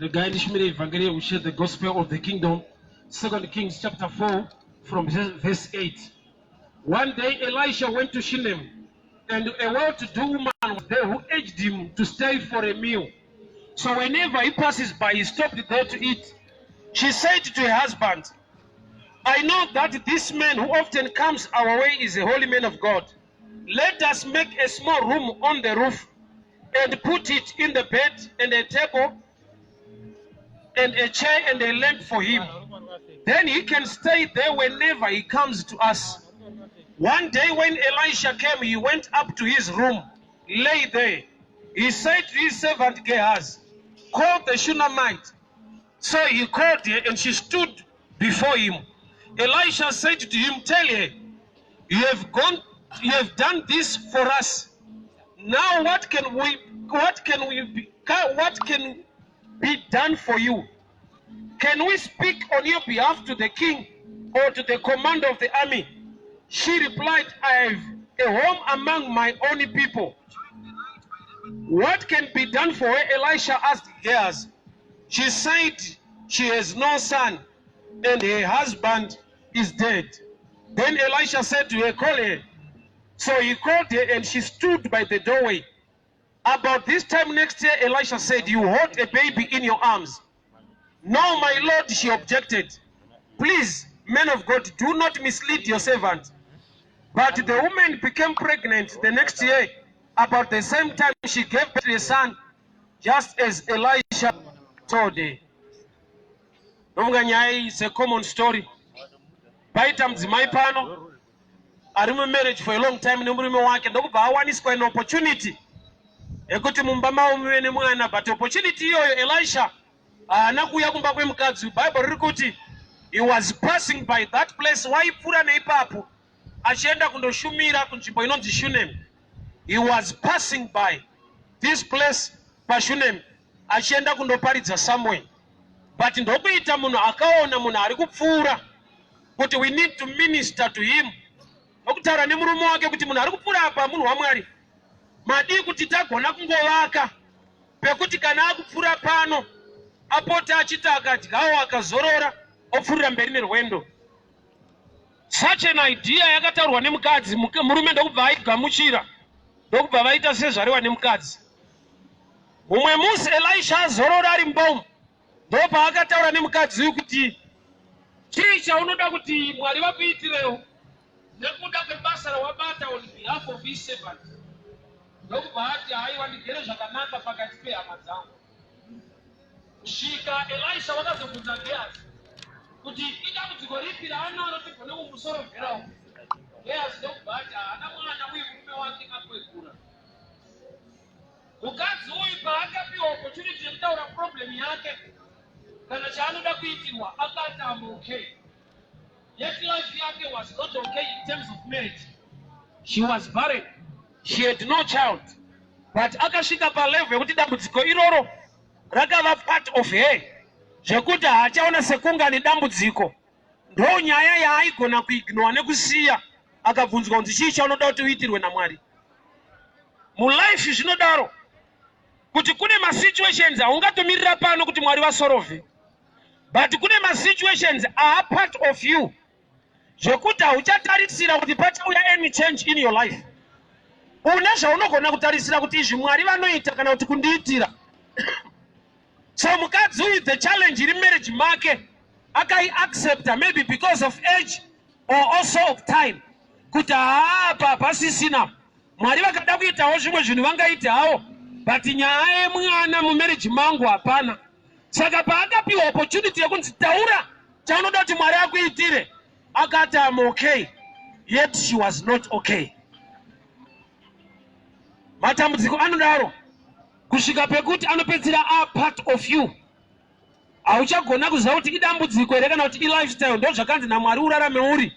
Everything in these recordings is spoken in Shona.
Regai ndishumire ivhangeri yeushe, the gospel of the kingdom. Second Kings chapter 4 from verse 8. One day Elisha went to Shunem, and a well-to-do woman was there who urged him to stay for a meal. So whenever he passes by, he stopped there to eat. She said to her husband, "I know that this man who often comes our way is a holy man of God. Let us make a small room on the roof and put it in the bed and a table and a chair and a lamp for him. Then he can stay there whenever he comes to us." One day when Elisha came, he went up to his room, lay there. He said to his servant Gehazi, "Call the Shunammite." So he called her, and she stood before him. Elisha said to him, "Tell her, 'You have done this for us. Now what can be done for you? Can we speak on your behalf to the king or to the commander of the army?" She replied, "I have a home among my own people." "What can be done for her?" Elisha asked Gehazi. She said, "She has no son and her husband is dead." Then Elisha said to her, "Call her." So he called her, and she stood by the doorway. "About this time next year," Elisha said, "you hold a baby in your arms." "No, my lord," she objected. "Please, man of God, do not mislead your servant." But the woman became pregnant the next year. About the same time, she gave birth to a son, just as Elisha told her. Ndofunga nyaya iyi is a common story. Paita mudzimai pano ari mumarriage for a long time nemurume wake, ndokubva awaniswa an opportunity yekuti mumba mavo muve nemwana. But opportunity iyoyo, Elisha haana kuuya kumba kwemukadzi. Bhaibheri riri kuti he was passing by that place, waipfuura neipapo achienda kundoshumira kunzvimbo inonzi Shunem. He was passing by this place paShunem achienda kundoparidza somewhere, but ndokuita munhu akaona munhu ari kupfuura kuti we need to minister to him, nokutaura nemurume wake kuti munhu ari kupfuura apa munhu waMwari. Madii kuti tagona kungovaka pekuti kana akupfuura pano apota achiti akadyawo, akazorora, opfuurira mberi nerwendo? Such an idea yakataurwa nemukadzi, murume ndokubva aigamuchira, ndokubva vaita sezvariwa nemukadzi. Mumwe musi Elisha azorora ari mumba, ndopaakataura nemukadzi uyu kuti, "Chii chaunoda kuti Mwari vakuitirewo nekuda kwebasa rawabata on behalf of his servant?" Ndokubva ati, "Haiwa, ndigere zvakanaka pakati pehama dzangu." Kusvika Elisha vakazobvunza Gehazi kuti idambudziko ripi raanaro tigone kumusorovherawo. Gehazi ndokubva ati haana mwana uye murume wake akwegura. Mukadzi uyu paakapiwa opportunity yekutaura problem yake kana chaanoda kuitirwa, akati, "Am okay." Yet life yake was not okay in terms of marriage. She was barren, she had no child, but akasvika palevel yekuti dambudziko iroro rakava part of her, zvekuti haachaona sekunge ane dambudziko. Ndo nyaya yaaigona kuignora nekusiya akabvunzwa kunzi, "Chii chaunoda kuti uitirwe naMwari mulife?" Zvinodaro kuti kune masituations aungatomirira pano kuti Mwari vasolve, but kune masituations are part of you zvekuti hauchatarisira kuti pachauya any change in your life. Une zvaunogona kutarisira kuti izvi Mwari vanoita kana kuti kundiitira. So mukadzi uyu, the challenge iri marriage make akaiaccepta, maybe because of age or also of time, kuti haapa pasisina. Mwari vakada kuitawo zvimwe zvinhu vangaite hawo, but nyaya yemwana mumarriage mangu hapana. Saka paakapiwa opportunity yekunzi, "Taura chaunoda kuti Mwari akuitire," akati, "Am okay." Yet she was not okay. Matambudziko anodaro kusvika pekuti anopedzisira a part of you. Hauchagona kuziva kuti idambudziko here kana kuti ilifestyle, ndo zvakanzi naMwari urarame uri.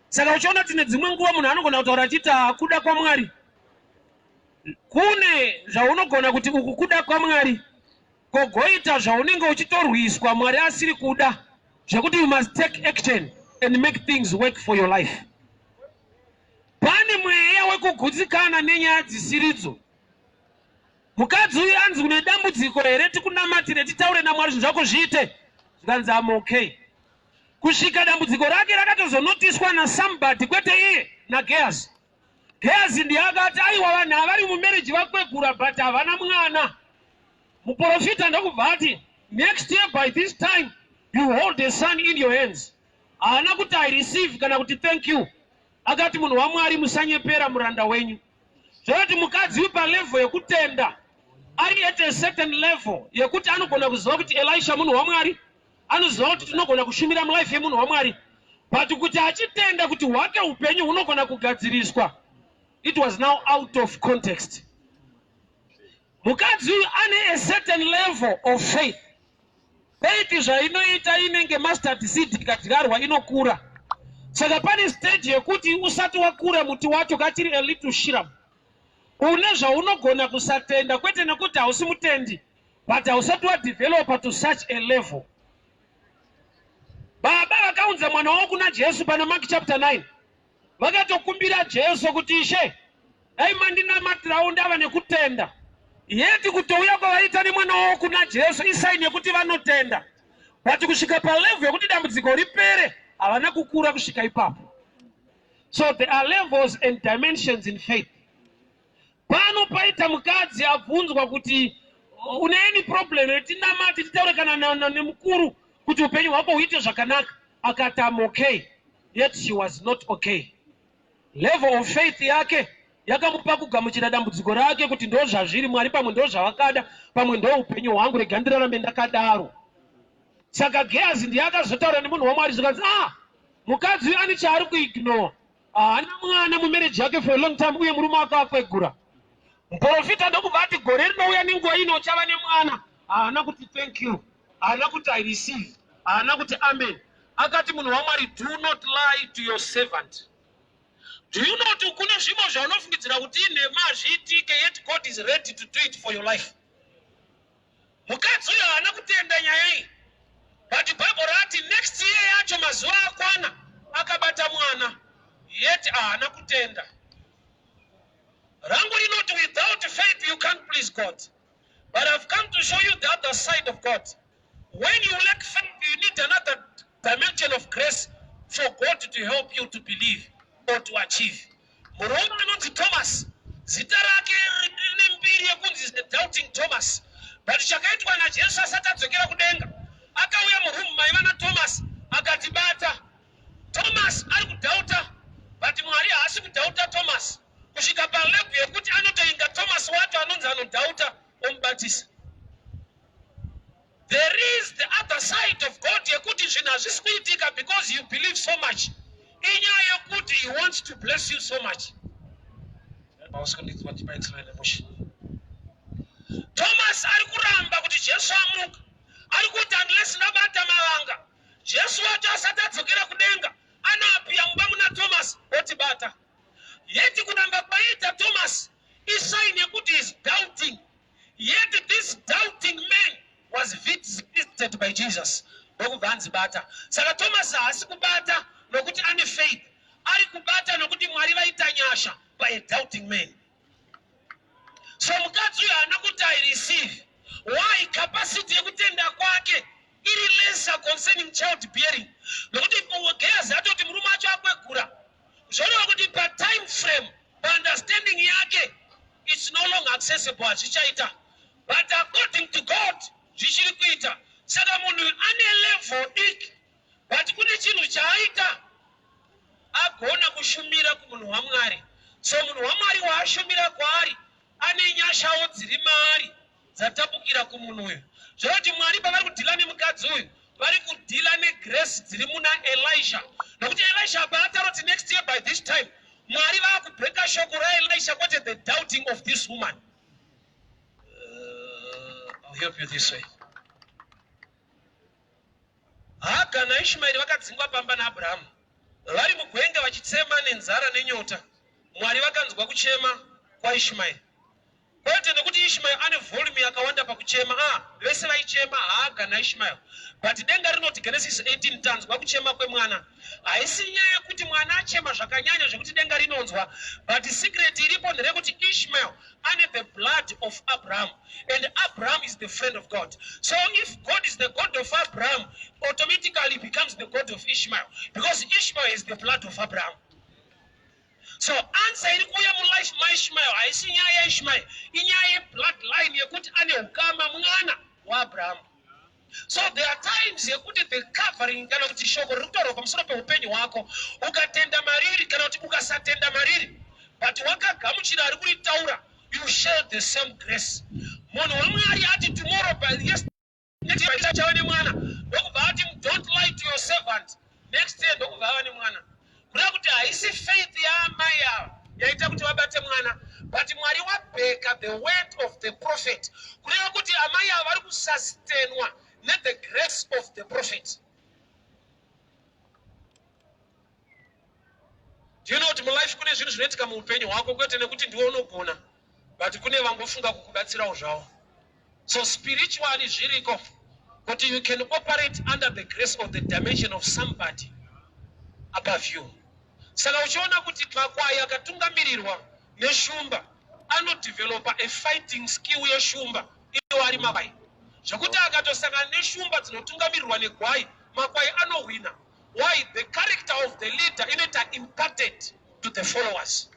Saka uchiona kuti nedzimwe nguva munhu anogona kutaura achiti hakuda kwaMwari. Kune zvaunogona kuti uku kuda kwaMwari, kogoita zvaunenge uchitorwiswa Mwari asiri kuda, zvekuti you must take action and make things work for your life. Pane mweya wekugutsikana nenyaya dzisiridzo. Mukadzi uyu anzi, "Une dambudziko here tikunamatire, titaure naMwari, zvinhu zvako zviite?" Zvikanzi, "Am okay." Kusvika dambudziko rake rakatozonotiswa nasomebody, kwete iye, naGehazi. Gehazi ndiye akati, "Aiwa, vanhu havari mumarriage, vakwegura, but havana mwana." Muprofita ndokubva ati, "Next year by this time you hold a son in your hands." Haana kuti, "I receive," kana kuti, "Thank you." Akati, "Munhu waMwari, musanyepera muranda wenyu." Zvokuti mukadzi uyu palevel yekutenda ari at a certain level yekuti anogona kuziva kuti Elisha munhu waMwari, anoziva kuti tinogona kushumira mulife yemunhu waMwari, but kuti achitenda kuti hwake upenyu hunogona kugadziriswa, it was now out of context. Mukadzi uyu ane a certain level of faith. Faith zvainoita, inenge mustard seed, ikadyarwa inokura. Saka pane stage yekuti usati wakura muti wacho, kachiri a little shrub, une zvaunogona kusatenda, kwete nekuti hausi mutendi, but hausati wadevelopa to such a level. Baba vakaunza mwana wavo kuna Jesu pana Mark chapter 9, vakatokumbira Jesu kuti, "Ishe, dai mandinamatirawo ndava nekutenda." Yet kutouya kwavaita nemwana wavo kuna Jesu isign yekuti vanotenda, but kusvika palevel yekuti dambudziko ripere, havana kukura kusvika ipapo. So there are levels and dimensions in faith. Pano paita mukadzi abvunzwa kuti, "Une any problem yetinamati, titaure kana nemukuru kuti upenyu hwako huite zvakanaka?" Akati, "Am okay." Yet she was not okay. Level of faith yake yakamupa kugamuchira dambudziko rake kuti ndo zvazviri, Mwari pamwe ndo zvavakada, pamwe ndo upenyu hwangu, rega ndirarame ndakadaro. Saka Gehazi ndiye akazotaura nemunhu waMwari, zvikanzi, "Ah, mukadzi uyu ane chaari kuignore. Haana mwana mumarriage yake for a long time, uye murume wake akwegura." Muprofita ndokubva ati, "Gore rinouya nenguva ino uchava nemwana." Haana kuti, "Thank you," haana kuti, "I receive," haana kuti, "Amen." Akati, "Munhu waMwari, do not lie to your servant." Do you know kuti kune zvimwe zvaunofungidzira kuti inhema, hazviitike, yet God is ready to do it for your life? Mukadzi uyo haana kutenda nyaya iyi, but Bhaibheri rati next year yacho mazuva akwana, akabata mwana, yet haana kutenda. Rangu rinoti, without faith you can't please God, but I've come to show you the other side of God. When you lack faith, you need another dimension of grace for God to help you to believe or to achieve. Murume anonzi Thomas, zita rake rine mbiri yekunzi the Doubting Thomas, but chakaitwa naJesu asati adzokera kudenga, akauya muroom maiva naThomas, akati, "Bata." Thomas ari kudoubta, but Mwari haasi kudoubta Thomas kusvika palevel yekuti anotoinga Thomas wacho anonzi anodoubta, omubatisa. There is the other side of God yekuti zvinhu hazvisi kuitika because you believe so much, inyaya yekuti he wants to bless you so much. Hausi kundinzwa, ndibatsirane mushe. Thomas ari kuramba kuti Jesu amuka, ari kuti, "Unless ndabata mavanga." Jesu wacho asati adzokera kudenga anoappear mumba muna Thomas, oti, "Bata." Yet kuramba kwaiita Thomas isign yekuti is doubting, yet this doubting man was visited by Jesus, ndokubva anzi, "Bata." Saka Thomas haasi kubata nokuti ane faith, ari kubata nokuti Mwari vaita nyasha by a doubting man. So mukadzi uyu haana kuti, "I receive." Why? Capacity yekutenda kwake iri lesser concerning child bearing, nokuti Gehazi atoti murume acho akwegura, zvoreva kuti patime frame, paunderstanding yake, it's no longer accessible, hazvichaita, but according to God zvichiri kuita. Saka munhu ane level diki, but kune chinhu chaaita, agona kushumira kumunhu waMwari. So munhu waMwari waashumira kwaari ane nyashawo dziri maari dzatapukira kumunhu uyu. Zvoroti Mwari pavari kudeala nemukadzi uyu, vari kudeala negrace dziri muna Elisha, nokuti Elisha paataura kuti, "Next year by this time," Mwari vaakubreaka shoko raElisha, kwete the doubting of this woman. I'll help you this way. Haga naIshmaeri vakadzingwa pamba naAbhurahamu, vari mugwenga vachitsema nenzara nenyota. Mwari vakanzwa kuchema kwaIshmaeri. Kwete nekuti Ishmael ane volume yakawanda pakuchema. Ah, vese vaichema Haga naIshmael. But denga rinoti Genesis 18 tanzwa kuchema kwemwana. Haisi nyaya yekuti mwana achema zvakanyanya zvekuti denga rinonzwa, but secret iripo nderekuti Ishmael ane the blood of Abraham and Abraham is the friend of God. So if God is the God of Abraham, automatically becomes the God of Ishmael because Ishmael is the blood of Abraham. So answer iri kuuya mulife maIshmael haisi nyaya yaIshmael, inyaya yebloodline yekuti ane ukama mwana waAbraham. So there are times yekuti the covering kana kuti shoko riri kutaurwa pamusoro peupenyu hwako ukatenda mariri kana kuti ukasatenda mariri but wakagamuchira ari kuritaura you share the same grace. Munhu waMwari ati tomorrow by yes next year achava nemwana ndokubva ati don't lie to your servant next year ndokubva ava nemwana kureva kuti haisi faith yaamai ava yaita kuti vabate mwana but Mwari wabheka the word of the prophet kureva kuti amai ava vari kusustainwa nethe grace of the prophet. Do you know kuti mulife kune zvinhu zvinoitika muupenyu hwako kwete nekuti ndiwe unogona but kune vangofunga kukubatsirawo zvavo. So spiritually zviriko kuti you can operate under the grace of the dimension of somebody above you. Saka uchiona kuti makwai akatungamirirwa neshumba anodevelopa a fighting skill yeshumba iwo ari makwai zvekuti akatosangana neshumba dzinotungamirirwa negwai makwai anohwina. Why? The character of the leader inoita imparted to the followers.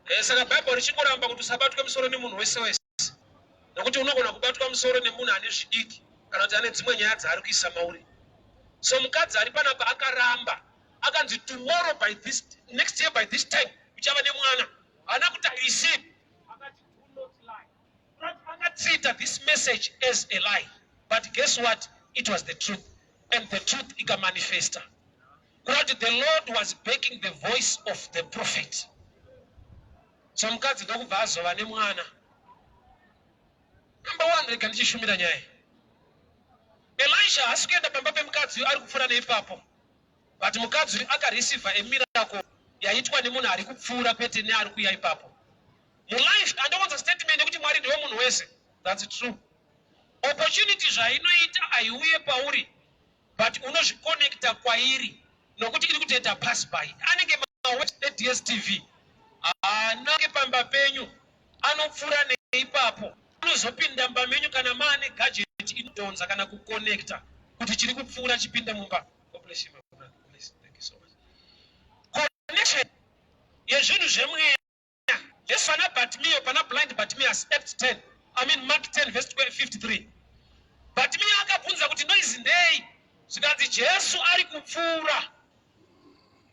Eh, saka Bible richingoramba kuti usabatwe musoro nemunhu wese wese nokuti unogona kubatwa musoro nemunhu ane zvidiki kana kuti ane dzimwe nyaya dzaari kuisa mauri. So mukadzi ari panapa akaramba akanzi tomorrow by this next year by this time uchava nemwana haana kuti receive akati do not lie akatreata this message as a lie but guess what it was the truth and the truth ikamanifesta kureva kuti the Lord was backing the voice of the prophet. So mukadzi ndokubva azova nemwana. Number one, rega ndichishumira nyaya. Elisha haasi kuenda pamba pemukadzi uyu ari kupfuura neipapo but mukadzi uyu akareceiva a miracle yaitwa nemunhu ari kupfuura kwete neari kuuya ipapo. Mulife andowanza statement yekuti Mwari ndiwe munhu wese. That's true. Opportunity zvainoita haiuye pauri but unozviconnecta kwairi nokuti iri kutoita pass by. Anenge mawet eDSTV haanange pamba penyu, anopfuura neipapo, anozopinda mumba menyu kana maane gadget inodhonza kana kuconnecta kuti chiri kupfuura chipinde mumba. God bless you, my brother. Bless. Thank you so much. Connection yezvinhu zvemweya. Jesu pana Bartimeo, pana blind Bartimaeus, Acts 10, I mean Mark 10 verse 53. Bartimeo akabvunza kuti noise ndei? Zvikanzi Jesu ari kupfuura.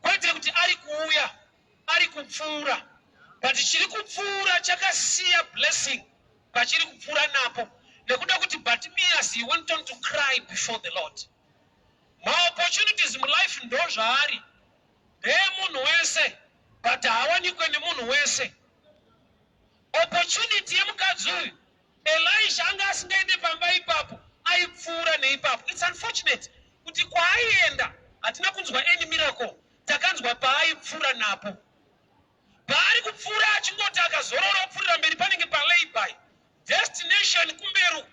Kwete kuti ari kuuya, ari kupfuura. But chiri kupfuura chakasiya blessing pachiri kupfuura napo nekuda kuti Bartimaeus he went on to cry before the Lord. Maopportunities mulife ndozvaari. Ndeemunhu wese but haawanikwe nemunhu wese. Opportunity yemukadzi uyu Elisha anga asingaende pamba ipapo aipfuura neipapo. It's unfortunate kuti kwaaienda hatina kunzwa any miracle takanzwa paaipfuura napo. Paari kupfuura achingoti akazorora opfuurira mberi panenge palayby. Destination kumberi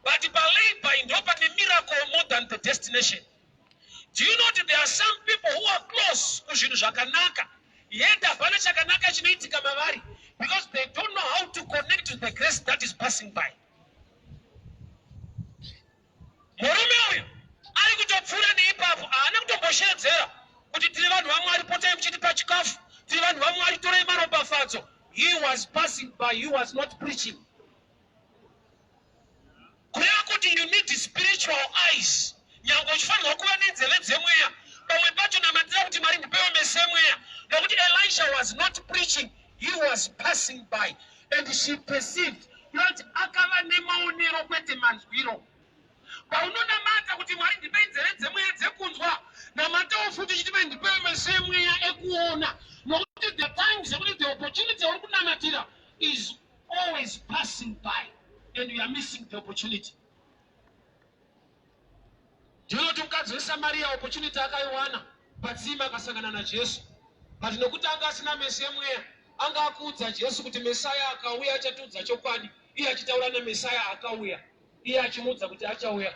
but palayby ndo pane miracle more than the destination. Do you know that there are some people who are close kuzvinhu zvakanaka yet hapana chakanaka chinoitika mavari because they don't know how to connect to the grace that is passing by. Murume uyu ari kutopfuura neipapo haana kutomboshedzera kuti tiri vanhu vaMwari potai muchitipa chikafu, tiri vanhu vaMwari torai maropafadzo. He was passing by, he was not preaching. Kureva kuti you need spiritual eyes nyangwe uchifanirwa kuva nenzeve dzemweya. Pamwe pacho namatira kuti Mwari ndipewo meso emweya nekuti Elisha was not preaching, he was passing by and she perceived kuti akava nemaonero kwete manzwiro. Paunonamata kuti Mwari ndipei nzeve dzemweya dzekunzwa, namatawo futi uchiti ndipei meso emweya ekuona nokuti the times yekuti the opportunity yauri kunamatira is always passing by and you are missing the opportunity. Ndinoti mukadzi weSamaria opportunity akaiwana patsime akasangana naJesu, but nokuti anga asina meso emweya Anga akuudza Jesu kuti Mesaya akauya achatiudza chokwadi, iye achitaura naMesaya akauya, iye achimuudza kuti achauya.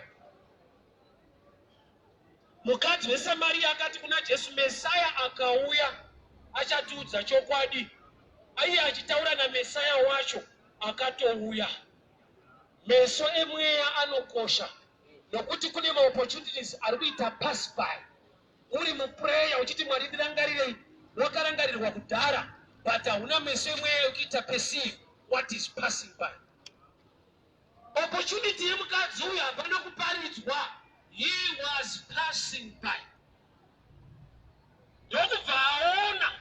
Mukadzi weSamaria akati kuna Jesu, Mesaya akauya achatiudza chokwadi, iye achitaura naMesaya wacho akatouya. Meso emweya anokosha nokuti kune maopportunities ari kuita pass by. Uri muprayer uchiti Mwari ndirangarirei, wakarangarirwa kudhara but hauna meso emweya ekuita perceive what is passing by. Opportunity yemukadzi uyu hapana kuparidzwa, he was passing by. Ndokubva aona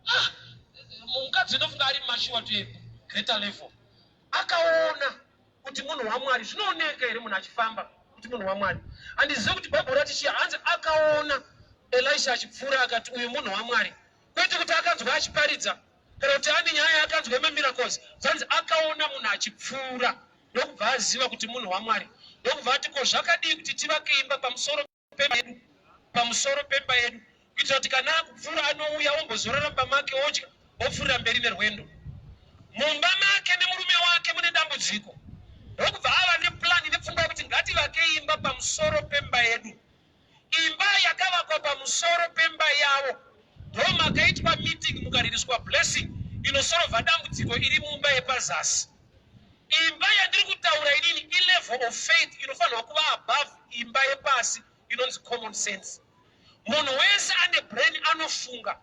ah, mukadzi unofunga ari mashuwa to a greater level, akaona kuti munhu waMwari. Zvinooneka here munhu achifamba kuti munhu waMwari? Handizivi kuti Bhaibheri rati chii. Hanzi akaona Elisha achipfuura akati uyu munhu waMwari, kwete kuti akanzwa achiparidza kana kuti ane nyaya yaakanzwa yemamiracles. Zvanzi akaona munhu achipfuura ndokubva aziva kuti munhu waMwari, ndokubva ati, ko zvakadii kuti tivake imba pamusoro pemba yedu, pamusoro pemba yedu, kuitira kuti kana akupfuura anouya ombozorora mumba make, odya, opfuurira mberi nerwendo. Mumba make nemurume wake mune dambudziko, ndokubva ava neplani nepfungwa yekuti ngativake imba pamusoro pemba yedu. Imba yakavakwa pamusoro pemba yavo, ndomakaitwa meeting, mukaririswa blessing inosorovha dambudziko iri mumba yepazasi. Imba yandiri kutaura inini ilevel of faith inofanirwa kuva above imba yepasi inonzi common sense. Munhu wese ane brain anofunga,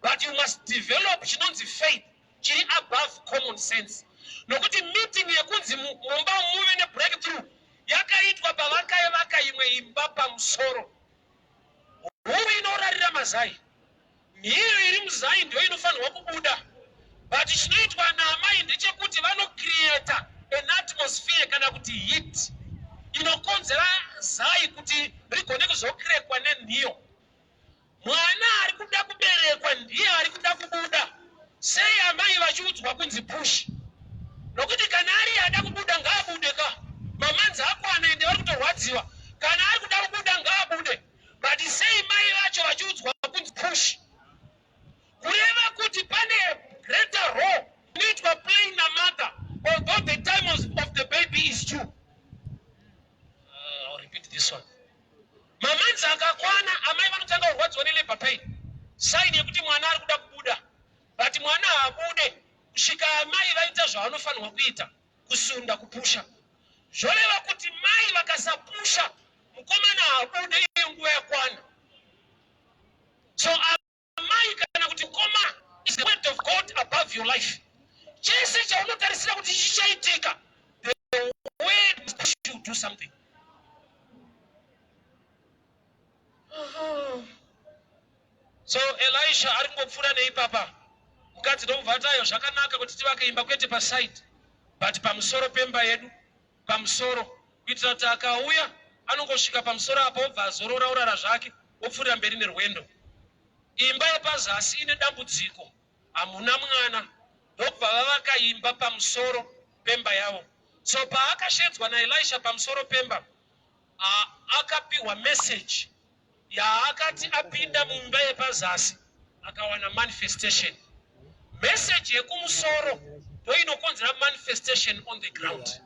but you must develop chinonzi faith chiri above common sense, nokuti meeting yekunzi mumba muve nebreakthrough yakaitwa pavakaivaka imwe imba pamusoro. Huru inorarira mazai, nhiyo iri muzai ndiyo inofanirwa kubuda, but chinoitwa naamai ndechekuti vanocreata an atmosphere kana kuti heat inokonzera zai kuti rigone kuzokrekwa nenhiyo. Mwana ari kuda kuberekwa ndiye ari kuda kubuda. Sei amai vachiudzwa kunzi push? Nokuti kana ari ada kubuda ngaabude ka, mamanzi akwana ende vari kutorwadziwa. Kana ari kuda kubuda ngaabude, but sei mai vacho vachiudzwa kunzi push? Kureva kuti pane greater role inoitwa play namother, although the time of the baby is due. I'll repeat this one. Mamanzi akakwana, amai vanotanga kurwadziwa nelabor pain, sign yekuti mwana ari kuda kubuda, but mwana haabude kusvika amai vaita zvavanofanirwa kuita, kusunda, kupusha. Zvoreva kuti mai vakasapusha, mukomana haabude iyo nguva yakwana. So amai kana kuti mukoma is the word of God above your life. Chese chaunotarisira kuti chichaitika, the word must push you do something. So Elisha ari kungopfuura neipapa, mukadzi ndokubva ati, ayo zvakanaka kuti tivake imba kwete paside but pamusoro pemba yedu, pamusoro, kuitira kuti akauya anongosvika pamusoro apo, obva azorora, orara zvake, opfuurira mberi nerwendo. Imba yepazasi ine dambudziko, hamuna mwana, ndokubva vavaka imba pamusoro pemba yavo. So paakashedzwa naElisha pamusoro pemba, akapiwa message yaakati apinda mumba yepazasi akawana manifestation. Message yekumusoro ndoinokonzera manifestation on the ground.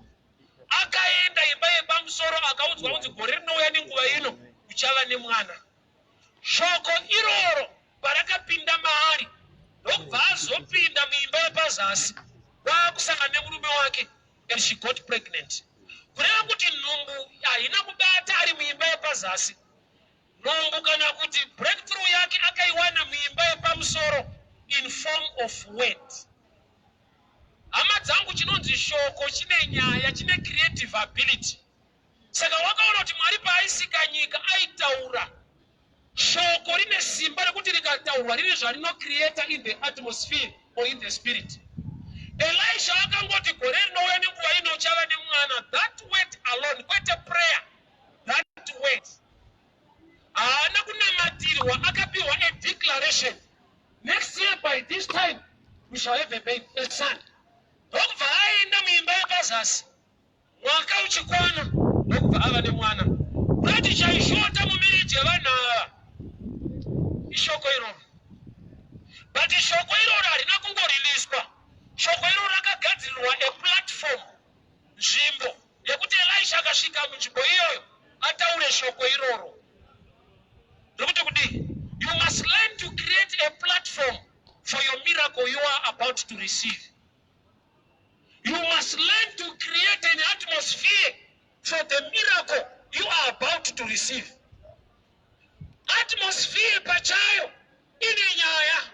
Akaenda imba yepamusoro, akaudzwa kunzi gore rinouya nenguva ino uchava nemwana. Shoko iroro parakapinda maari, ndokubva azopinda muimba yepazasi, waakusangana nemurume wake, and she got pregnant. Kureva kuti nhumbu haina kubata ari muimba yepazasi. Nhumbu kana kuti breakthrough yake akaiwana muimba yepamusoro in form of word. Hama dzangu, chinonzi shoko chine nyaya, chine creative ability. Saka wakaona kuti Mwari paaisika nyika aitaura. Shoko rine simba rekuti rikataurwa rine zvarinocreata in the atmosphere or in the spirit. Elisha akangoti gore rinouya nenguva ino uchava nemwana. That word alone, kwete prayer, that word. Haana kunamatirwa, akapiwa a declaration. Next year by this time we shall have a baby, a son. Ndokubva aenda muimba yepazasi, mwaka uchikwana, ndokubva ava nemwana. Kurati chaishota mumarriage yevanhu ava ishoko iroro. But shoko iroro harina kungoriliswa. Shoko iroro rakagadzirirwa a platform, nzvimbo yekuti Elisha akasvika munzvimbo iyoyo ataure shoko iroro. Ndiri kuti kudii? You must learn to create a platform for your miracle you are about to receive. You must learn to create an atmosphere for the miracle you are about to receive. Atmosphere pachayo ine nyaya.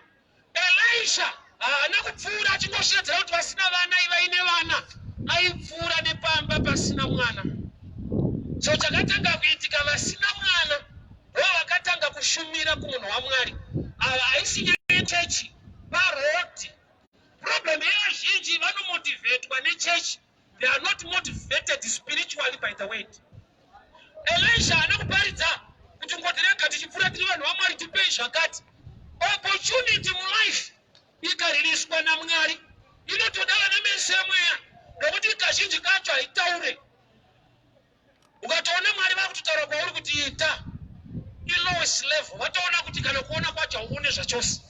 Elisha haana kupfuura achingoshedzera kuti vasina vana ivai nevana, aipfuura nepamba pasina mwana. So chakatanga kuitika, vasina mwana ndo vakatanga kushumira kumunhu waMwari. Ava haisi nyaya yechechi paroad. Problem yevazhinji, vanomotivetwa nechechi, they are not motivated spiritually by the word. Elisha haana kuparidza kuti ngoti rega tichipfuura tiri vanhu vaMwari, tipei zvakati. Opportunity mulife ikaririswa naMwari inotoda vana meso emweya, nokuti kazhinji kacho haitaure. Ukatoona Mwari vakutotaura kwauri kuti ita, ilowest level, vatoona kuti kana kuona kwacho hauone zvachose.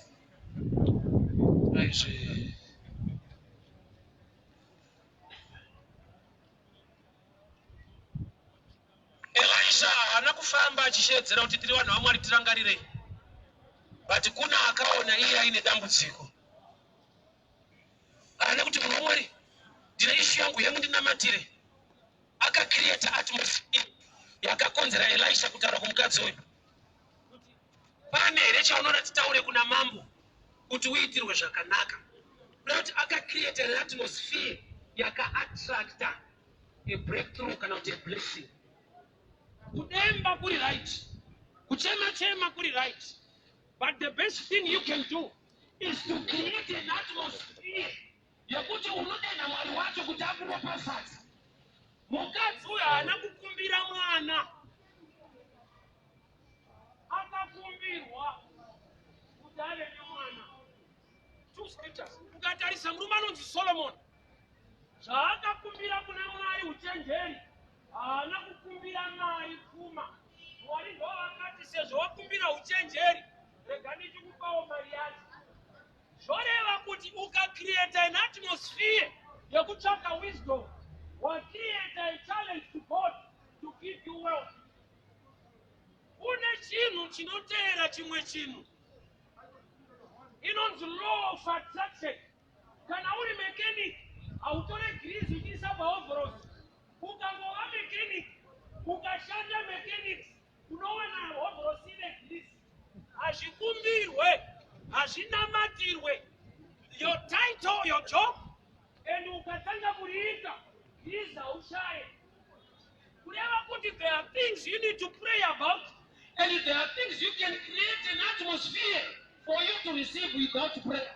Aizve. Elisha haana kufamba achishedzera kuti tiri vanhu vaMwari, tirangarirei, but kuna akaona iye aine dambudziko. Haana kuti, "Munhu waMwari, ndine issue yangu yemundinamatire." Akacreata atmosphere yakakonzera Elisha kutaura kumukadzi uyu, "Pane here chaunoda titaure kuna mambo kuti uitirwe zvakanaka?" Kuda kuti akacreata an atmosphere yakaattracta a breakthrough kana kuti a blessing. Kudemba kuri right, kuchema chema kuri right, but the best thing you can do is to create an atmosphere yekuti unodena Mwari wacho kuti akuropafadza. Mukadzi uyu haana kukumbira mwana, akakumbirwa kuti ave nemwana. Two scriptures. Ukatarisa murume anonzi Solomon, zvaakakumbira kuna Mwari uchenjeri, haana kukumbira mari, pfuma. Mwari ndo vakati, "Sezvo wakumbira uchenjeri, rega ndichikupawo mari yacho." Zvoreva kuti ukacreata an atmosphere yekutsvaka wisdom, wacreata a challenge to God to give you wealth. Kune chinhu chinoteera chimwe chinhu inonzi law of attraction. Kana uri mechanic, hautore grease uchiisa paoveralls. Ukangova mechanic, ukashanda mechanics, unowana overalls ine grease. Hazvikumbirwe, hazvinamatirwe. Your title, your job, and ukatanga kuriita, grease haushaye. Kureva kuti there are things you need to pray about and there are things you can create an atmosphere for you to receive without prayer.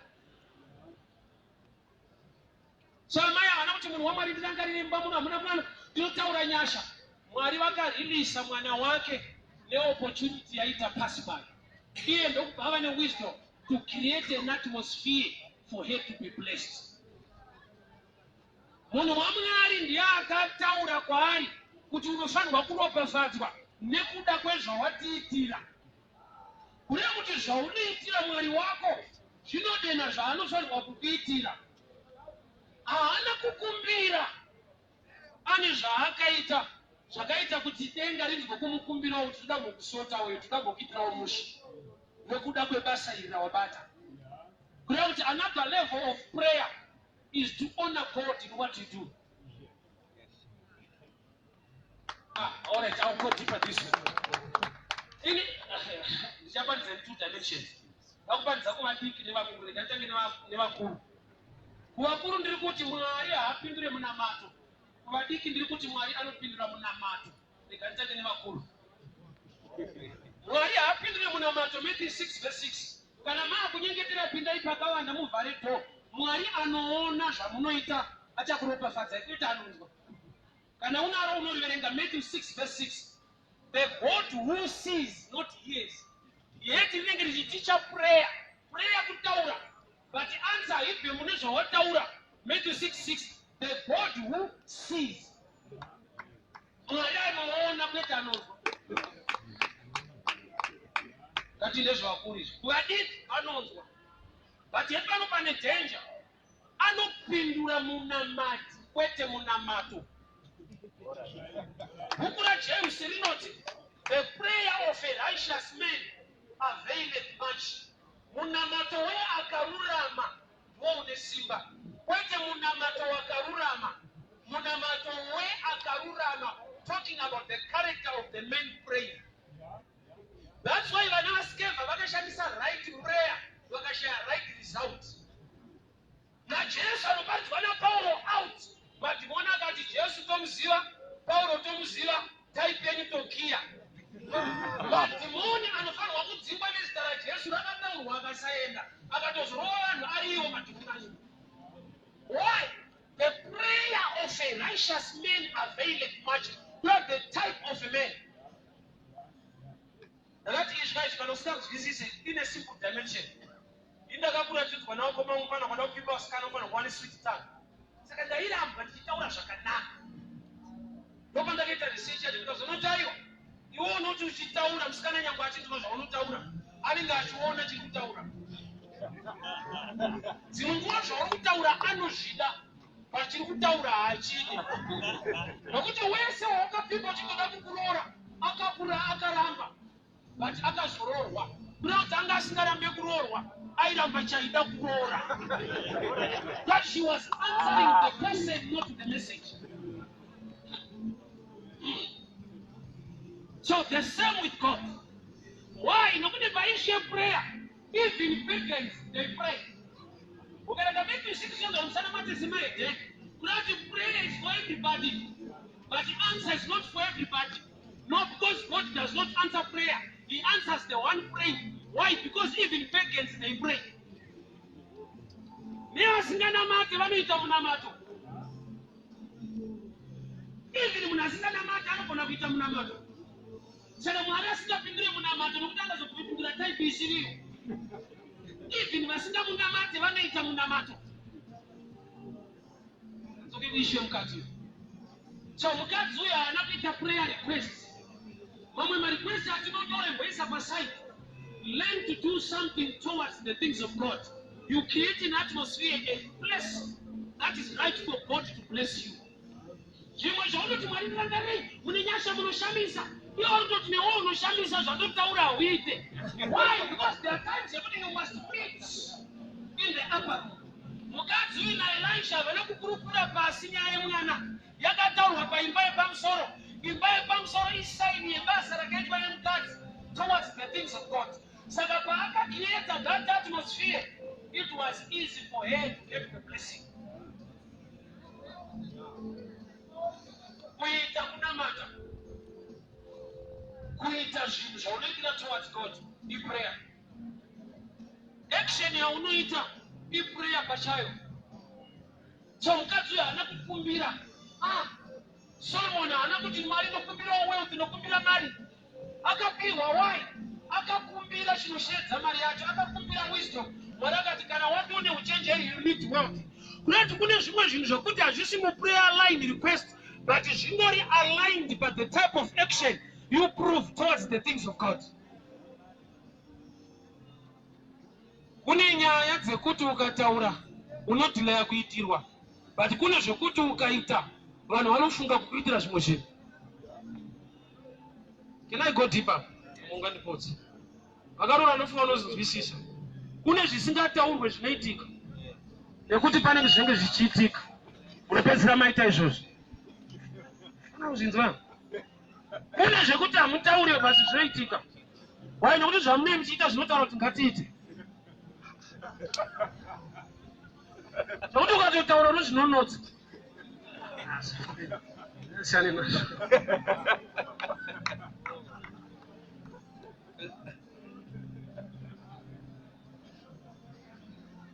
So amai havana kuti, "Munhu waMwari, ndirangarire, mumba muno hamuna mwana, ndinotaura nyasha." Mwari vakarilisa mwana wake neopportunity yaita pass by. Iye ndokubva ava newisdom to create an atmosphere for her to be blessed. Munhu waMwari ndiye akataura kwaari kuti unofanirwa kuropafadzwa nekuda kwezvawatiitira. Kureva kuti zvaunoitira Mwari wako zvinodena zvaanofanirwa kukuitira. Haana kukumbira, ane zvaakaita zvakaita kuti denga rinzwe kumukumbirawo kuti toda kumbokusota uyo, toda kumbokuitirawo mushe nekuda kwebasa iri rawabata. Kureva kuti another level of prayer is to honor God in what you do. Ah, all right, I'll go deeper this way. Ini ndichaparidza in two dimensions. Ndakuparidza kuvadiki nevakuru. Rega nditange nevakuru. Kuvakuru ndiri kuti Mwari haapindure munamato. Kuvadiki ndiri kuti Mwari anopindura munamato. Rega nditange nevakuru. Mwari haapindure munamato. Matthew 6 verse 6. Kana maakunyengetera, pindai pakavanda, muvhare door. Mwari anoona zvamunoita achakuropafadzai, kwete anonzwa. Kana unaro unoriverenga, Matthew 6 verse 6. The God who sees, not hears. Yet rinenge richiticha prayer. Prayer kutaura, but answer haibve mune zvawataura. Matthew 6 6. The God who sees. Mwari anoona, kwete anonzwa. Ngati ndezvavakuru izvi. Kuvadiki anonzwa. But hepano pane danger. Anopindura munamati kwete munamato. Bhuku raJames rinoti the prayer of a righteous man availeth much. Munamato weakarurama ndiwo une simba, kwete munamato wakarurama. Munamato weakarurama, talking about the character of the man praying. That's why vana vaSkeva vakashandisa right prayer vakashaya right result. NaJesu anoparidzwa naPauro out. Madhimoni akati Jesu tomuziva, Pauro tomuziva, type yenyu tokiya. Madhimoni anofanirwa kudzingwa nezita raJesu rakataurwa akasaenda akatozorova vanhu ariiwo madhimoni acho. Why? The prayer of a righteous man availeth much. Not the type of a man. Ndakati izvi izvi kana usinganzwisise ine simple dimension. Ini ndakakura ndichiudzwa navakoma vangu pana kwada kupimba vasikana unofanira kuva nesweet tongue. Saka ndairambwa ndichitaura zvakanaka. Ndopandakaita research yacho ndikazoona aiwa iwe unoti uchitaura musikana nyangwe achinzwa zvaunotaura anenge achiona chiri kutaura. Dzimwe nguva zvauri kutaura anozvida but chiri kutaura haachidi nokuti wese wawakapfimba uchingoda kukuroora akakura akaramba but akazoroorwa kureva kuti anga asingarambe kuroorwa airamba chaida kuroora that she was answering the person not the message. So the same with God. Why? Nokuti paishe prayer even pagans they pray. Ukaenda Matthew 6 yonzi musanamate semahedheni. Kuda kuti prayer is for everybody but answer is not for everybody. No, because God does not answer prayer. He answers the one praying. Why? Because even pagans they pray. Nevasinganamate vanoita munamato. Even munhu asinganamate anogona kuita munamato. Saka Mwari asingapindure munamato nokuti angazopindura type isiriyo. Even vasingamunamate vanoita munamato. Dzoke kuishe mukadzi uyu. So mukadzi uyu haana kuita prayer request. Mamwe marequest atinotora imboisa paside. Learn to do something towards the things of God. You create an atmosphere, a place that is right for God to bless you. Zvimwe zvaunoti Mwari ndirangarirei, mune nyasha munoshamisa. Iwe uri kutoti newe unoshamisa zvandotaura hauite. Why? Because there are times yekuti you must meet in the upper room. Mukadzi uyu naElisha havana kukurukura pasi nyaya yemwana yakataurwa paimba yepamusoro. Imba yepamusoro isaini yebasa rakaitwa nemukadzi towards the things of God. Saka paakacreata that atmosphere, it was easy for her to get the blessing. Kuita kunamata, kuita zvinhu zvaunoitira towards God iprayer. Action yaunoita iprayer pachayo. So mukadzi uyo haana kukumbira. Ah, Solomon haana kuti Mwari ndokumbirawo wealth, ndokumbira mari. Akapihwa why? Akakumbira chinosheedza mari yacho, akakumbira wisdom. Mwari akati kana wati une uchenjeri you need wealth. Kunoti kune zvimwe zvinhu zvokuti hazvisi muprayer line request but zvingori aligned but the type of action you prove towards the things of God. Kune nyaya dzekuti ukataura unodhilaya kuitirwa but kune zvekuti ukaita vanhu vanofunga kukuitira zvimwe zvinhu. Can I go deeper? Mungandipotse. Vakaroora vanofunga vanozvinzwisisa. Kune zvisingataurwe zvinoitika nekuti pane zvinenge zvichiitika. Munopedzisira maita izvozvo. Kana kuzvinzwa. Kune zvekuti hamutaure but zvinoitika. Why? Nekuti zvamunenge muchiita zvinotaura kuti ngatiite. Nekuti ukatotaura unozvinonotsa. Siyane nazvo.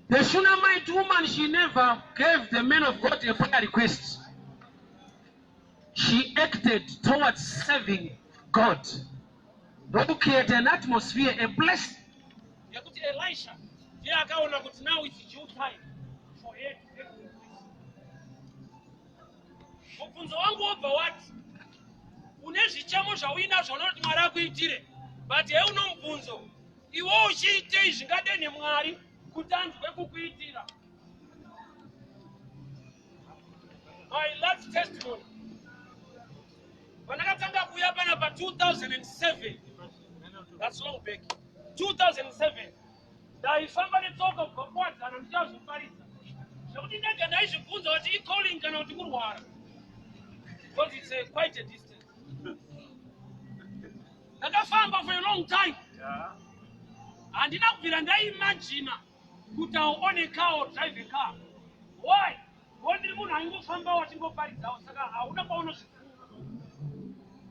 The Shunammite woman, she never gave the man of God a prayer request. She acted towards serving God. Ndokucreate an atmosphere, a place yekuti Elisha ndiye akaona kuti now it's due time for her to get the blessing. Mubvunzo wangu wobva wati une zvichemo zvauinazvo unoti Mwari akuitire, but heuno mubvunzo iwe uchiitei zvingadenhe Mwari? Kuti anzwe kukuitira. My last testimony. Pandakatanga kuuya pana pa 2007. That's long back. 2007. Ndaifamba netsoka kubva kuwadzana ndichazoparidza. Zvekuti ndega ndaizvibvunza kuti icalling kana kuti kurwara. Because it's a, quite a distance. Ndakafamba for a long time. Handina kubvira ndaimagina kuti I'll own a car or drive a car. Why? Ngo ndiri munhu aingofambawo achingoparidzawo saka hauna kwaunozvifunga.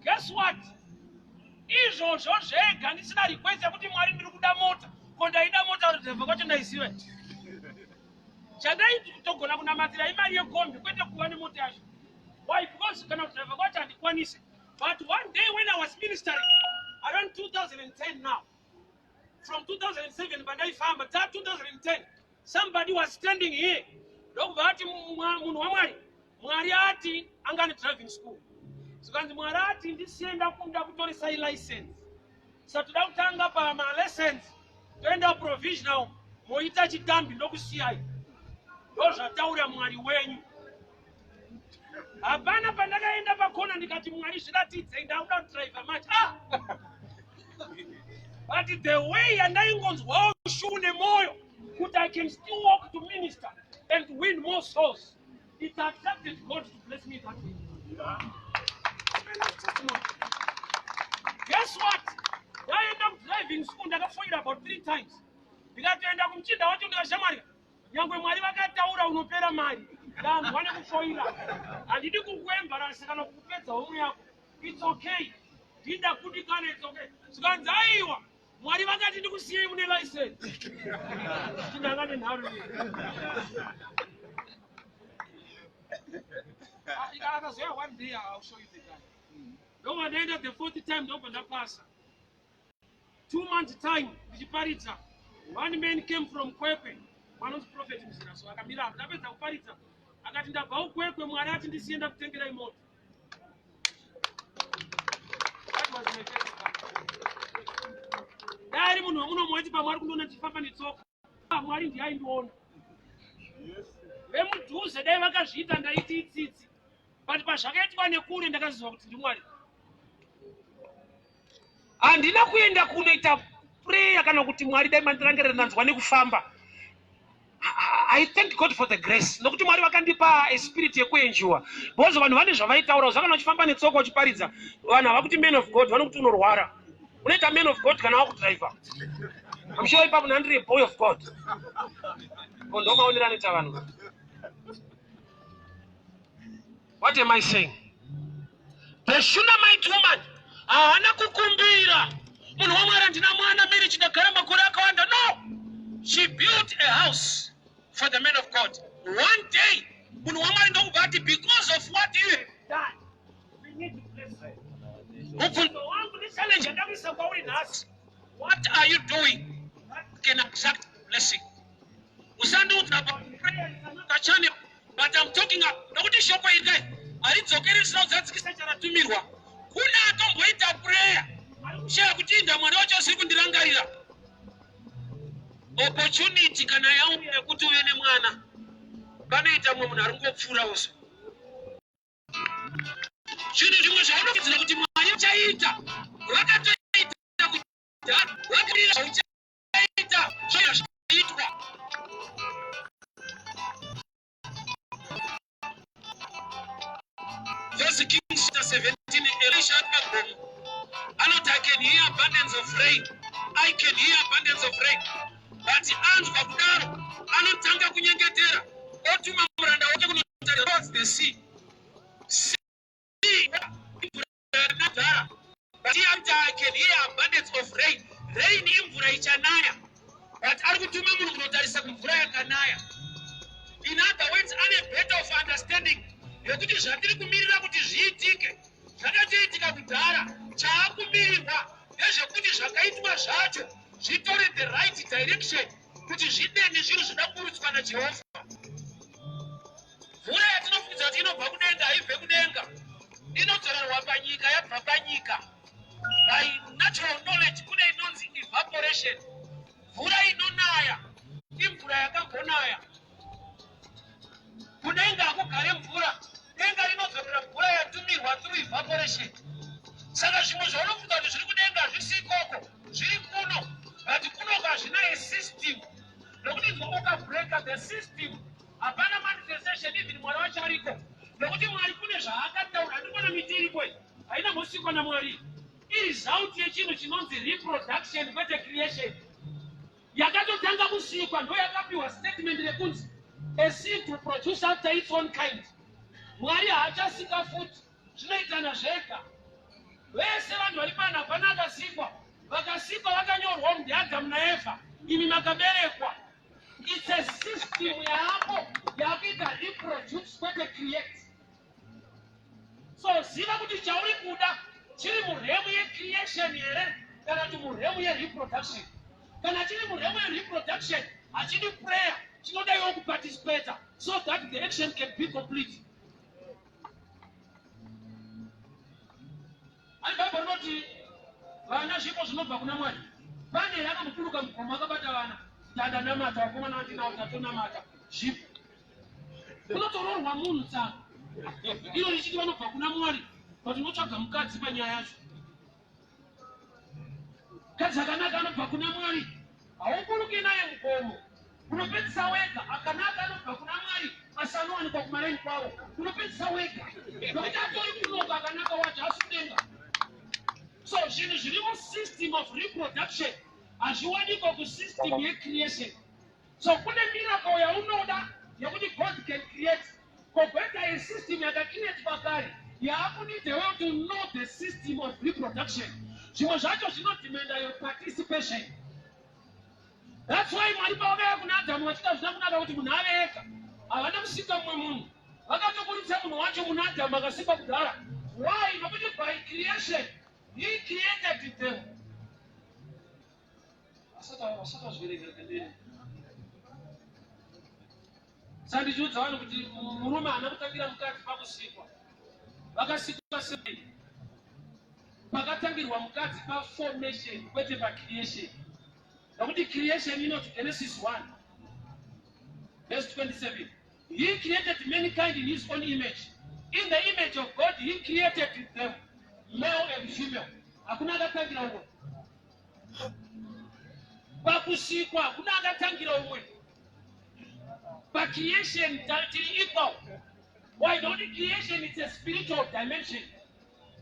Guess what? Izvozvo zvega ndisina request yekuti Mwari ndiri kuda mota. Ko ndaida mota kudriver kwacho ndaiziva. Chandaitogona kunamatira imari yekombi kwete kuva nemota yacho. Why? Because kana kudriver kwacho handikwanise. But one day when I was ministering around 2010 now, from 2007 pandaifamba ta 2010 somebody was standing here ndokubva ati munhu wamwari mwari ati anga ane driving school zvikanzi mwari ati ndisiye ndakunda kutoresai license sa toda kutanga pamalessons toenda provisional moita chitambi ndokusiyai ndozvataura mwari wenyu hapana pandakaenda pakona ndikati mwari zviratidzei ndakuda kudriver manje ah! but the way yandaingonzwawo shuu nemwoyo kuti i can still walk to minister and win more souls it attracted god to bless me that way guess what ndaenda kudriving school ndakafoira about three times ndikatoenda kumuchinda wacho ndikashamwari Nyangwe Mwari vakataura unopera mari. Ndanzwa nekufoira. Handidi kukuembarasa kana kukupedza homwe yako. It's okay. Ndinda kundikana it's okay. Zvikanzi aiwa. Mwari vakati ndikusiyei mune license. Ndanga nenharo iyi. Ah, akazoya one day I'll show you the guy. Ndobva ndaenda the fourth time ndobva ndapasa. 2 months time ndichiparidza, one man came from Kwekwe vanonzi Prophet Muzira. So akamira apo ndapedza kuparidza akati ndabva ukwekwe Mwari ati ndisiye ndakutengerai mota. That was my first car. Dai ari munhu wemuno waiti pamwe ari kundiona ndichifamba netsoka. Ah, Mwari ndiye aindiona. Vemudhuze dai vakazviita ndaiti itsitsi, but pazvakaitwa nekure ndakaziva kuti ndimwari. Handina kuenda kunoita prayer kana kuti Mwari dai mandirangerera ndanzwa nekufamba. I thank God for the grace nokuti Mwari vakandipa a spirit yekuenjoya because vanhu vane zvavaitaura zvakana uchifamba netsoka uchiparidza vanhu havakuti man of God, vanokuti unorwara. Unoita man of God kana wakudriver. I'm sure ipapo ndandiri a boy of God. Ko ndomaonero anoita vanhu. What am I saying? The Shunammite woman haana kukumbira munhu wamwari handina mwana marriage ndagara makore akawanda. No, she built a house for the man of God. One day munhu wamwari ndokubva ati because of what you have done we need to bless her. Mubvunzo wangu nechallenge yandakuisa kwauri nhasi, what are you doing that can attract blessing? Usandiudza about prayer is another channel, but I'm talking about nokuti shoko iri kai haridzokeri risina kuzadzikisa charatumirwa. Kune atomboita prayer ari kushaya kuti inda mwana wacho asiri kundirangarira. Opportunity kana yauya yekuti uve nemwana, panoita mumwe munhu ari kungopfuura uso zvinhu zvimwe zvaunofungidzira kuti Mwari uchaita vakatoita kudhara, vakarira uchaita zvaitwa. First Kings chapter 17, Elisha ari pagomo anoti I can hear abundance of rain, I can hear abundance of rain. But anzwa kudaro anotanga kunyengetera otuma muranda wake kunotarira towards the sea. Sea imvura yakadhara, but iye anoti I can hear abundance of rain. Rain imvura ichanaya, but ari kutuma munhu kunotarisa kumvura yakanaya. In other words, ane better of understanding yekuti zvatiri kumirira kuti zviitike zvakatoitika kudhara. Chaakumirirwa ndezvekuti zvakaitwa zvacho zvitore the right direction kuti zvidene zvinhu zvinoda kuburutswa naJehovha. Mvura yatinofungidza kuti inobva kudenga haibve kudenga, inodzorerwa panyika yabva panyika. By natural knowledge kune inonzi evaporation. Mvura inonaya imvura. Operation. Saka zvimwe zvaunofunga kuti zviri kudenga hazvisi ikoko, zviri kuno, but kunoko hazvina a system. Nokuti inzwa, ukabreaka the system hapana manifestation, even Mwari wacho ariko. Nokuti Mwari kune zvaakataura. Handiri kuona miti iriko iyi haina mbosikwa naMwari, iresult yechinhu chinonzi reproduction, kwete creation. Yakatotanga kusikwa ndo yakapiwa statement rekunzi a seed to produce after its own kind. Mwari haachasika futi, zvinoitana zvega. Vese vanhu vari pano hapana akasikwa. Vakasikwa vakanyorwa ndiAdhamu naEvha, imi makaberekwa. It's a system yaapo yakuita reproduce, kwete create. So ziva kuti chauri kuda chiri murealm yecreation here kana kuti murealm yereproduction. Kana chiri murealm yereproduction hachidi prayer, chinoda iwo kuparticipata so that the action can be complete. Ani Bhaibheri rinoti vana zvipo zvinobva kuna Mwari. Pane here akamboburuka mugomo akabata vana? Tandanamata, vakomana vandinawo, tatonamata, zvipo. Kunotororwa munhu tsano iro richiti vanobva kuna Mwari, but unotsvaga mukadzi panyaya yacho. Mukadzi akanaka anobva kuna Mwari, hauburuki naye mugomo, unopedzisa wega. Akanaka anobva kuna Mwari asi anowanikwa kumareni kwavo, unopedzisa wega nokuti atori kunoka. Akanaka wacho asi kudenga. So zvinhu zviri musystem of reproduction hazviwanikwa kusystem yecreation. So kune miracle yaunoda yekuti God can create, kogoita yesystem yakacreatwa kare yaakunida iwewe to know the system of reproduction. Zvimwe zvacho zvinodemanda your participation. That's why Mwari pavakauya kuna Adhamu vachida, zvina kunaka kuti munhu ave ega, havana kusika mumwe munhu, vakatoburitsa munhu wacho muna Adhamu akasikwa kudhara. Why? Nokuti by creation he created them. Asati azviverenga. Saka ndichiudza vanhu kuti murume haana kutangira mukadzi pakusikwa, vakasikwa sei. Pakatangirwa mukadzi paformation, kwete pacreation, nokuti creation inoti Genesis 1 verse 27, "He created mankind in his own image. In the image of God he created them, male and female." Hakuna akatangira umwe pakusikwa, hakuna akatangira umwe pacreation. Tiri equal. Why? Nokuti creation is a spiritual dimension,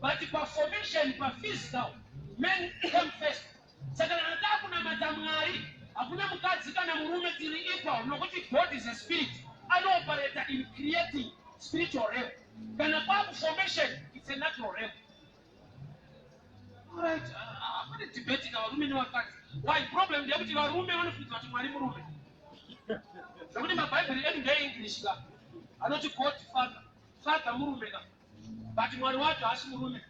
but paformation, paphysical, men come first. Saka kana takunamata Mwari, hakuna mukadzi kana murume, tiri equal, nokuti God is a spirit, anooperata in creating spiritual realm. Kana kwakuformation, it's a natural realm. Alright, hapane debate ka varume nevakadzi. Why? Problem ndeyekuti varume vanofungidzwa kuti Mwari murume, nekuti mabhaibheri edu ndeeEnglish ka, anoti God Father. Father murume ka, but Mwari wacho haasi murume.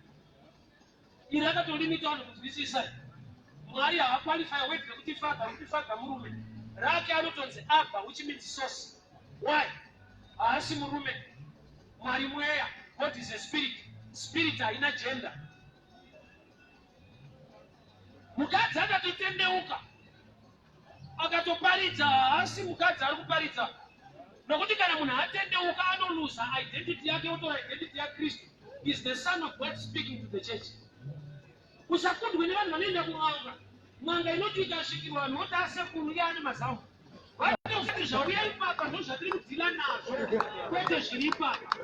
Iri rakatolimita vanhu kunzwisisa. Mwari haaqualify word rekuti Father, rekuti Father murume. Rake anotonzi Abba, which means source. Why? Haasi murume. Mwari mweya. God is a spirit. Spirit haina gender. Mukadzi akatotendeuka akatoparidza, haasi mukadzi ari kuparidza, nokuti kana munhu atendeuka anoluza identity yake, otora identity yaKristu. Is the Son of God speaking to the church. Usakundwe nevanhu vanoenda kun'anga. N'anga inoti ikasvikirwa, vanhu voti asekuru iye mazamu. Vatozati zvauya ipapa ndo zvatiri kudeala nazvo, kwete zviri ipapa.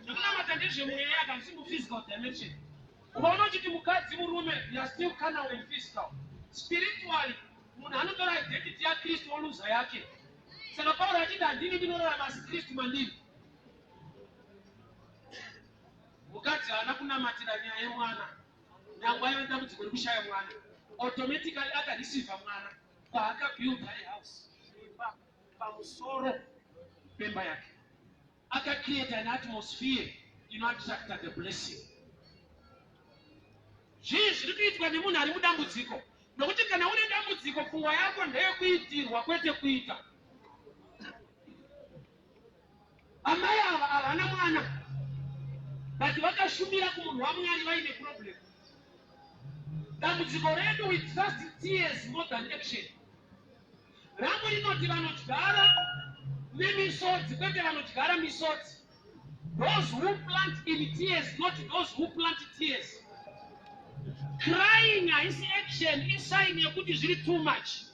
Zvekunamata ndezvemweya, hazvisi muphysical dimension. Ukaona uchiti mukadzi murume, you are still carnal and physical. Spiritually, munhu anotora identity yaKristu, oluza yake. Saka Pauro achiti, "Handini ndinorarama, asi Kristu mandiri." Mukadzi haana kunamatira nyaya yemwana, nyangwe aiva nedambudziko rekushaya mwana. Automatically akareceiva mwana paakabuilda a house imba pamusoro pemba yake, akacreate an atmosphere inoattracta the blessing. Zvii zviri kuitwa nemunhu ari mudambudziko? Nokuti kana une dambudziko, pfungwa yako ndeyekuitirwa, kwete kuita. Amai ava havana mwana, but vakashumira kumunhu waMwari vaine problem. Dambudziko redu, we trust tears more than action. Rangu rinoti vanodyara. Nemisodzi, kwete vanodyara misodzi. Those who plant in tears, not those who plant tears. Crying haisi action, isign yekuti zviri too much.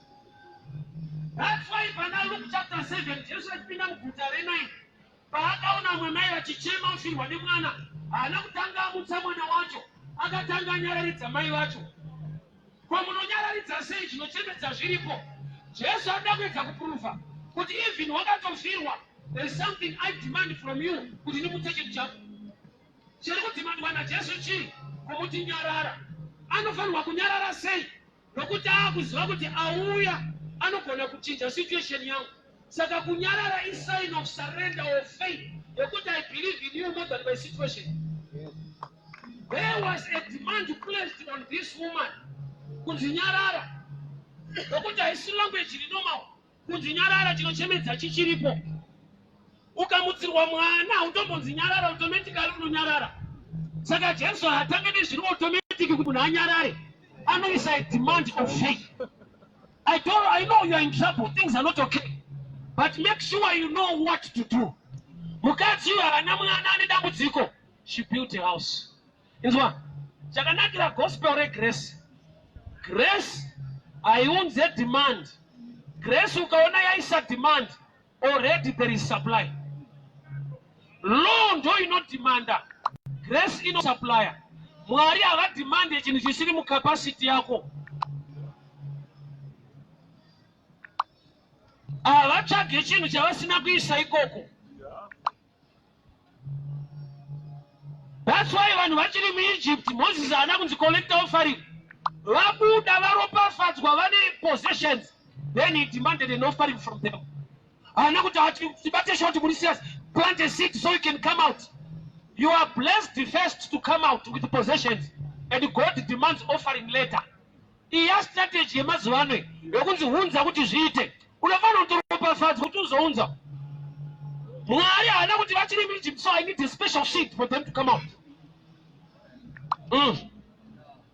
That's why pana Luke chapter 7 Jesu achipinda muguta reNaini, paakaona vamwe mai vachichema vafirwa nemwana, haana kutanga amutsa mwana wacho, akatanga anyararidza mai vacho. Ko munonyararidza sei zvinochemedza zviripo? Jesu anoda kuedza kuprova kuti even wakatofirwa, there is something I demand from you kuti ndimutse chinhu chako. Chiri kudhimandwa naJesu chii? Kumuti nyarara. Anofanirwa kunyarara sei? Nokuti aakuziva kuti auya anogona kuchinja situation yangu. Saka kunyarara isign of surrender of faith yekuti I believe in you more than my situation. There was a demand placed on this woman kunzi nyarara, nokuti haisi language iri normal kunzi nyarara, chinochemedza chichiripo. Ukamutsirwa mwana hautombonzi nyarara, automatically unonyarara. Saka Jesu haatange nezviri automatic kuti munhu anyarare, anoisa a demand of faith. I don't, I know you are in trouble, things are not okay, but make sure you know what to do. Mukadzi uyu haana mwana, ane dambudziko. She built a house. Inzwa, chakanakira gospel regrace, grace haiunze demand. Grace ukaona yaisa demand, already there is supply. Law ndo inodhimanda, grace inosupplya. Mwari havadhimande chinhu chisiri mucapacity yako. Havatsvage chinhu chavasina kuisa ikoko. That's why vanhu vachiri muEgypt, Moses haana kunzi collect offering. Vabuda varopafadzwa vane possessions, then he demanded an offering from them. Haana kuti ati tibate short, muri serious, plant a seed so you can come out. You are blessed first to come out with possessions, and God demands offering later. Iya strategy yemazuva ano iyi yokunzi hunza kuti zviite, unofanira kutoropafadzwa kuti uzounza. Mwari haana kuti vachiri muEgypt, so I need a special seed for them to come out.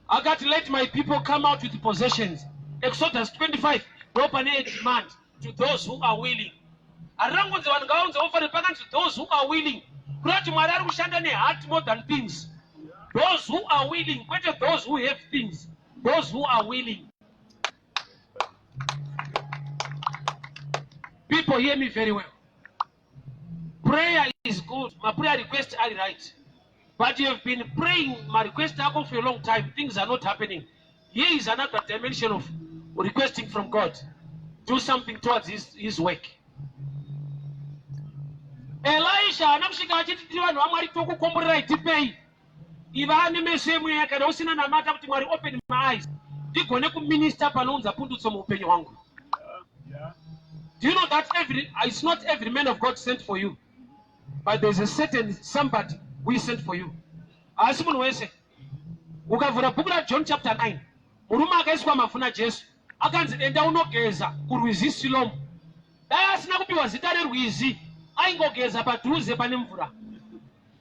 Akati, "Let my people come out with possessions." Exodus 25 ndo pane a demand to those who are willing. Harirangonzi vanhu ngavaunze offering, pakanzi those who are willing, kureva kuti Mwari ari kushanda neheart more than things. Those who are willing, kwete those who have things, those who are willing. People, hear me very well. Prayer is good, my prayer request are right, but you have been praying my request ako for a long time, things are not happening. Here is another dimension of requesting from God: do something towards his work. Elisha haana kusvika achiti, "Tiri vanhu vaMwari, tokukomborerai, tipei." Iva nemeso emweya. Kana usina, namata kuti, "Mwari, open my eyes ndigone kuminista panounza pundutso muupenyu hwangu." Do you know that every it's not every man of God sent for you, but there's a certain somebody who is sent for you? Asi munhu wese. Ukavhura bhuku raJohn chapter 9, murume akaiswa mavhu naJesu akanzi, "Enda unogeza kurwizi Silomu." Dai asina kupiwa zita rerwizi, aingogeza padhuze pane mvura.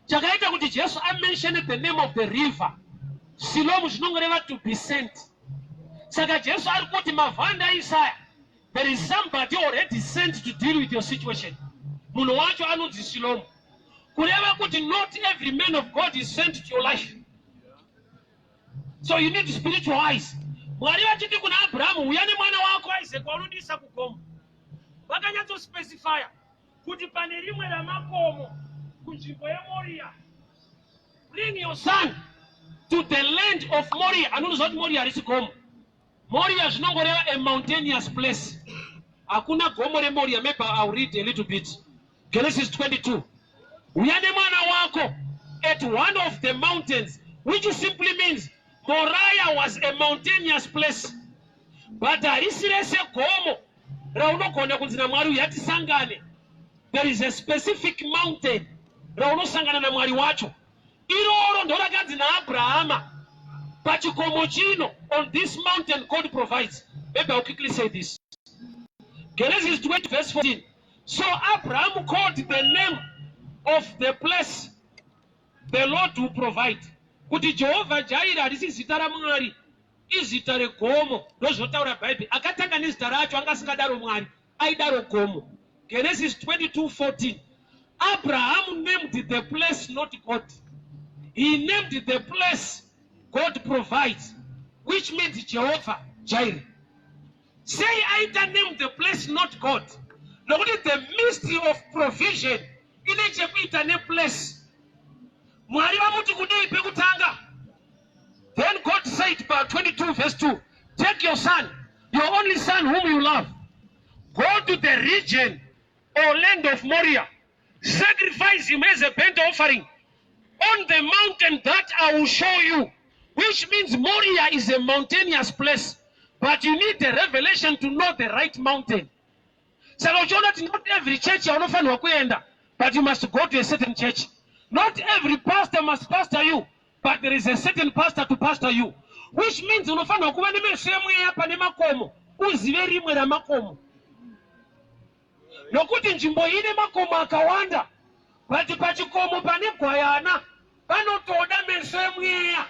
Chakaita kuti Jesu amention the name of the river Silomu, zvinongoreva to be sent. Saka Jesu ari kuti, mavhu andaisa, there is somebody already sent to deal with your situation. Munhu wacho anonzi Silomu. Kureva kuti not every man of God is sent to your life, so you need spiritual eyes. Mwari vachiti kuna Abrahamu, "Uya nemwana wako Isaac waunodisa kugomo," vakanyatsospecifya kuti pane rimwe ramakomo kunzvimbo yeMoria. Bring your son to the land of Moria. Anonoziva kuti Moria harisi gomo. Moria zvinongoreva a mountainous place. Hakuna gomo reMoria. Maybe I'll read a little bit. Genesis 22. Uya nemwana wako at one of the mountains, which simply means Moriah was a mountainous place, but harisi rese gomo raunogona kunzi naMwari, "Uya tisangane." There is a specific mountain raunosangana naMwari wacho. Iroro ndo rakanzi naAbrahama, pachikomo chino, on this mountain God provides. Maybe I'll quickly say this. Genesis 20 verse 14: So Abraham called the name of the place "The Lord Will Provide." Kuti Jehovha Jireh harisi zita raMwari, izita regomo. Ndozvinotaura Bhaibheri. Akatanga nezita racho anga asingadaro Mwari, aidaro gomo. Genesis 22:14. Abraham named the place not God. He named the place God provides, which means Jehovah Jireh. Sei aita name the place not God? Nokuti the mystery of provision ine chekuita neplace. Mwari vamuti kudii pekutanga? Then God said, pa 22 verse 2, take your son, your only son whom you love, go to the region or land of Moriah, sacrifice him as a burnt offering on the mountain that I will show you, which means Moriah is a mountainous place, but you need the revelation to know the right mountain. Saka uchiona kuti not every church yaunofanirwa kuenda, but you must go to a certain church. Not every pastor must pastor you, but there is a certain pastor to pastor you, which means unofanirwa kuva nemeso emweya pane makomo, uzive rimwe ramakomo, nokuti nzvimbo ine makomo akawanda, but pachikomo pane gwayana panotoda meso emweya.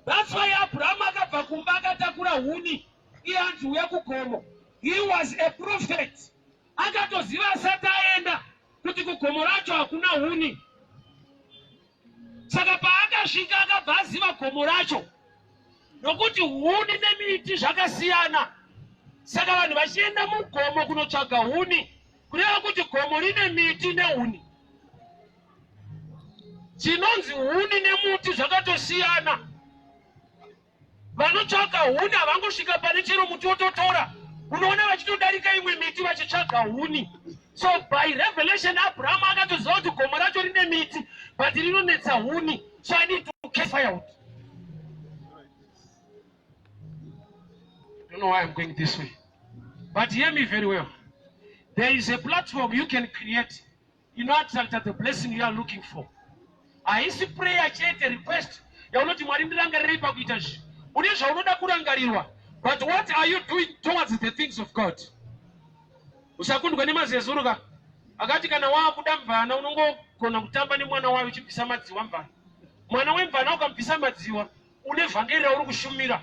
That's why Abrahamu akabva kumba akatakura huni, iye anzi uya kugomo. He was a prophet, akatoziva asati aenda kuti kugomo racho hakuna huni. Saka paakasvika akabva aziva gomo racho, nokuti huni nemiti zvakasiyana. Saka vanhu vachienda mugomo kunotsvaga huni, kureva kuti gomo rine miti nehuni. Chinonzi huni nemuti zvakatosiyana. Vanotsvaga huni havangosvika pane chero muti wototora. Unoona vachitodarika imwe miti vachitsvaga huni. So by revelation Abrahamu akatoziva kuti gomo racho rine miti, but rinonetsa huni, so I need to get firewood. I don't know why I'm going this way, but hear me very well. There is a platform you can create inoattracta the blessing you are looking for. Haisi prayer chete, request yaunoti Mwari ndirangarirei pakuita izvi. Une zvaunoda kurangarirwa, but what are you doing towards the things of God? Usakundwa nemazezuru ka akati kana waakuda mvana unongogona kutamba nemwana wayo uchibvisa madziwa mvana. Mwana wemvana ukamubvisa madziwa, une vhangeri rauri kushumira.